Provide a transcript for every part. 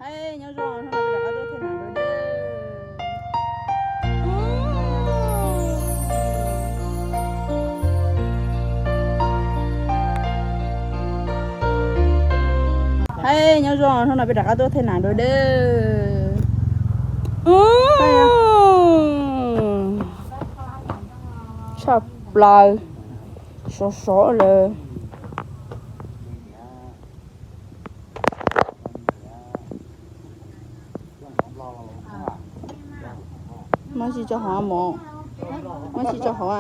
Nyob zoo, hnub no peb rov qab tuaj thaj nam dua dawb. Hais nyob zoo, hnub no peb rov qab tuaj thaj nam dua dawb. Tshaj plaws, sov sov lawm. Muab tsis tso hauv mov, muab tsis tso hauv.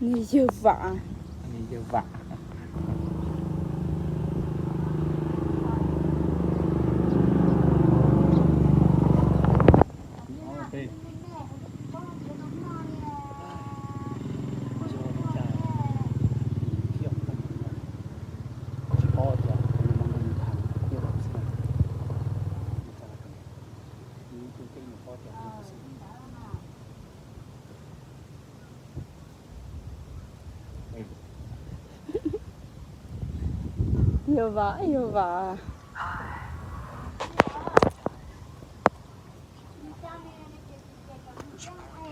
Nws yog vam. Nws yog vam. Yog vam, yog vam.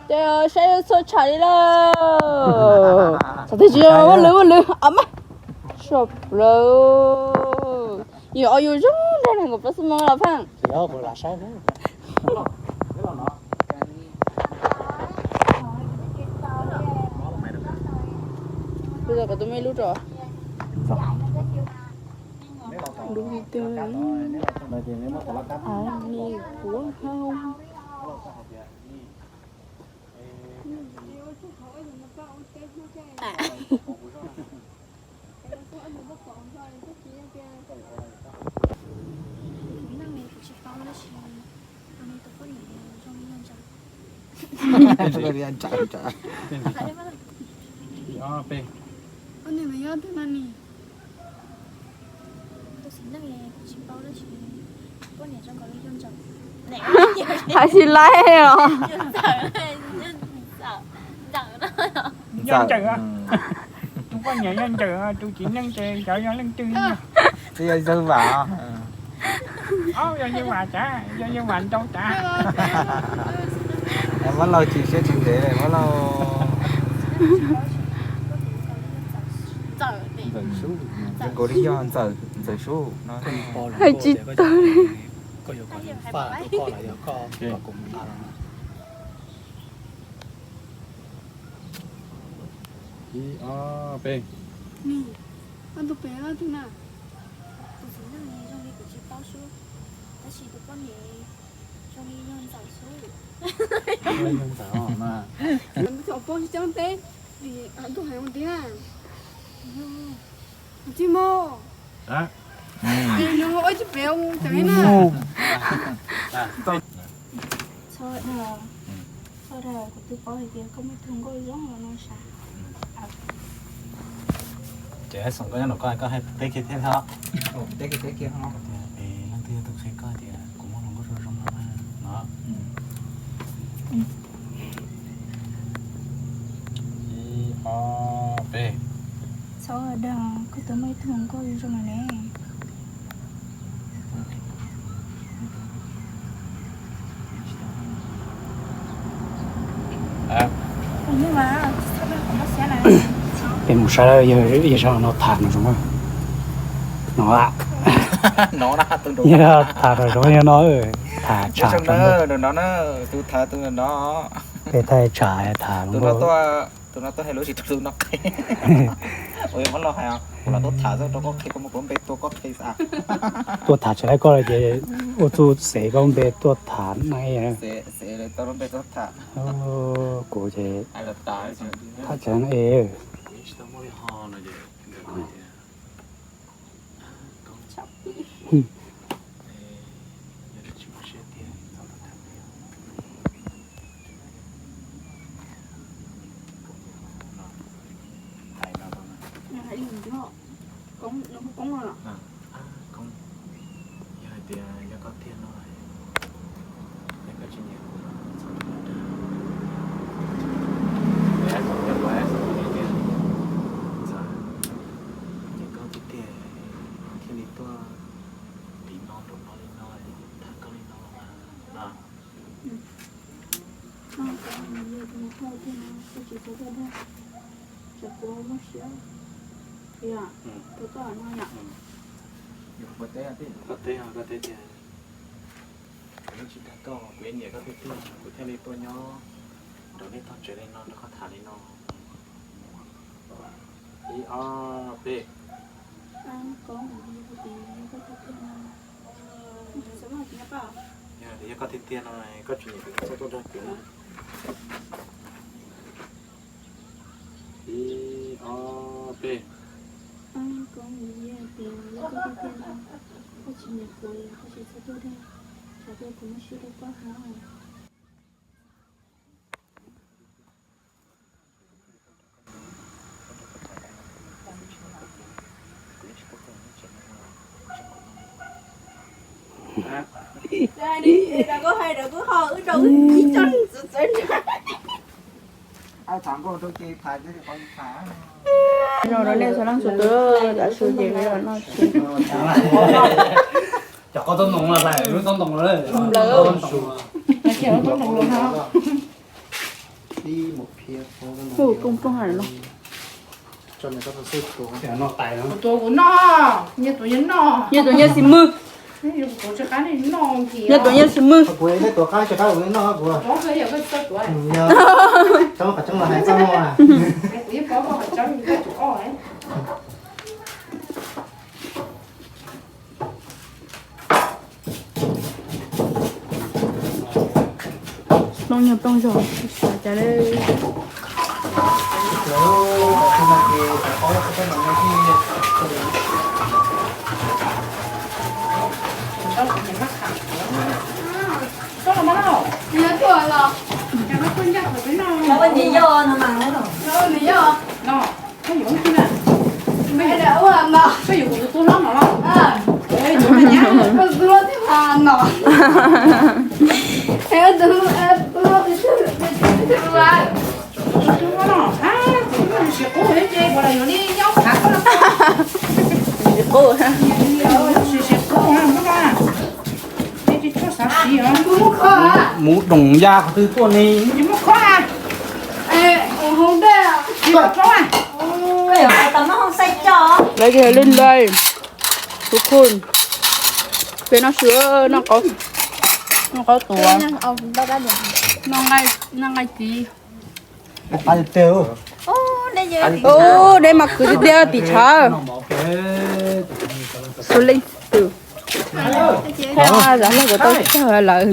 Ces saib txhua tsham li lauj. Txog twg tsis muaj lwm, muaj lwm a mas. Sov plaws. Yus o yus zoo nraug nees nkaum plaub xuab moos los pheej. Kuv tus me lub rau. Lub video av ni kuv hau. Hais tsis laib os. Yog Ntxawm, tus poj niam yog Ntxawm, tus txiv neej ces xyov yog leej twg. Twb yog Yawg Vam. Yog Yawg Vam cas, yog Yawg Vam nrau cas. Muab Lauj tsis siab tsis ntev, Muab Lauj. Ntxawm Sub, zoo nkaus li yog Ntxawm, Ntxawm Sub no. Hais tsis tau li. Ib, ob, peb. Tus pem tus na. Tus txiv neej zoo li kuv tsis paub xwb, tab sis tus poj niam zoo li yog Ntxawm xwb. Yog Ntxawm os mas. Tsis coob teb, ntuj hais ua ntiag. Tsis mus. Nws ua tsis pem cov na. Txhob dag, txhob dag, kuv twb paub hais tias koj muaj tug nkauj zoo no sav. Ces xoo koj nyob no koj, koj hais teb kiag thiab os. Teb kiag, teb kiag os. Es leej twg yog tus qhia koj tias kuv muaj hluas nkauj zoo zoo no na? Ib, ob, peb. Txhob dag, koj twb muaj ib tug hluas nkauj zoo zoo no ne. Peb mus saib yawg zaj no tham no zoo no. Tham no zoo no, tham tsham no. Peb thaij tsham tham no. Tus no tuaj hais lus tsis raug tus no qhia. Ua Muab Lauj hais, kuv los tuaj tham xwb, rau koj qhia koj muaj koj npe tuaj koj qhia xwb. Tuaj tham tsis laib koj li ces ua txuj xev koj npe tuaj tham no. Xev tau lub npe tuaj tham. Kuv ces tham tsis laib es. Koob, no koob no los? Koob, yog hais tias yog koj tiag no, yog koj Ces koj tiag tiag thiaj li tuaj tiv no nraum no li no, tham koj li no mas no. Koj teb, koj teb tias kuv yeej tsis dag koj, kuv yeej nyiam koj tiag tiag, kuv thiaj li tuaj nyob nraum nej tog tsev li no nrog koj tham li no. Ib ob peb. Yog tias yog koj tiag tiag no, koj tsis nyiam kuv txhob tuaj dag kuv. Ib ob peb. Koj tsis nyiam kuv, koj tsis txhob tuaj dag, tsam tuaj kuv muab siab rau koj hov. Zoo rau nej txhua leej txhua tus, tav su ces peb los noj tshis. Cov qos txob ntoo los lawm, lub txob ntoo lawm. Lawm. Hu plooj plooj hais los. Kuv tuav kuv noj, nyias tuav nyias noj. Nyias tuav nyias xis mwg. Nyias tuav nyias xis mwg. Kuv tuav qab tsis qab kuv noj kuv. Coob qhov coob los hais txoj hmoo. Plooj nyuag plooj zog xav cas li. Tsis qub. Muv doom ya qhov twg tuaj ne? Lawv ces lwj ntawd, kuv khun, peb noj su, noj qaub, noj qaub tuav, noj nqaij txiv. Ub, dej mas khwv tiag tiag tim tshav. Xus leej twg. Zam lej kuv tau cog lawm.